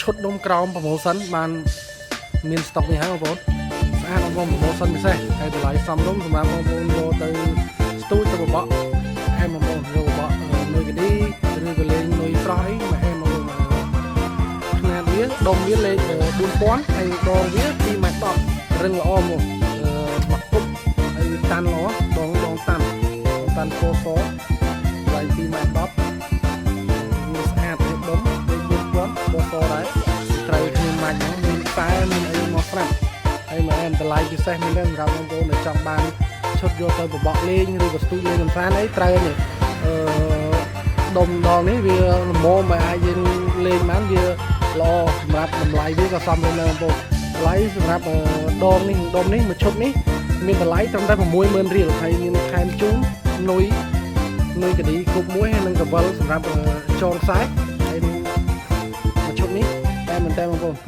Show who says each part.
Speaker 1: ឈុតដុំក្រោម promotion បានមានស្តុកនេះហើយបងប្អូនស្អាតបងប្អូន promotion ពិសេសហើយតម្លៃសមរម្យសម្រាប់បងប្អូនយកទៅស្ទូចទៅបបក់អែមបងប្អូនយកបបក់នុយកឌីឬក៏លេងនុយស្រស់អីមកអែមបងប្អូនខ្នាតវាដុំវាលេខ4000ហើយដងវា2ម៉ែត្រ10រឹងល្អមកអឺមកគប់ហើយវាតាន់ល្អដងដងតាន់ដងតាន់ពណ៌សតម្លៃ2ម៉ែត្រ10 មានស្អាតហើយដុំលេខ4000បសដែរត្រូវគ្នាម៉ាច់ហ្នឹងមានខ្សែមានអីមកស្រាប់ហើយមកអែមតម្លៃពិសេសមែនទេសម្រាប់បងប្អូនដែលចង់បានឈុតយកទៅបបក់លេងឬក៏ស្ទូចលេងកម្សាន្តអីត្រូវនេះអឺដុំដងនេះវាល្មមឲ្យអាចយើងលេងបានវាល្អសម្រាប់តម្លៃវាក៏សមរម្យដែរបងប្អូនតម្លៃសម្រាប់ដងនេះដុំនេះមួយឈុតនេះមានតម្លៃត្រឹមតែ60000រៀលហើយមានថែមជូននុយ នុយកឌីគ្រប់មួយហើយនឹងកវលសម្រាប់ចងខ្សែហើយនឹងមួយឈុតនេះតែមែនតើបងប្អូន។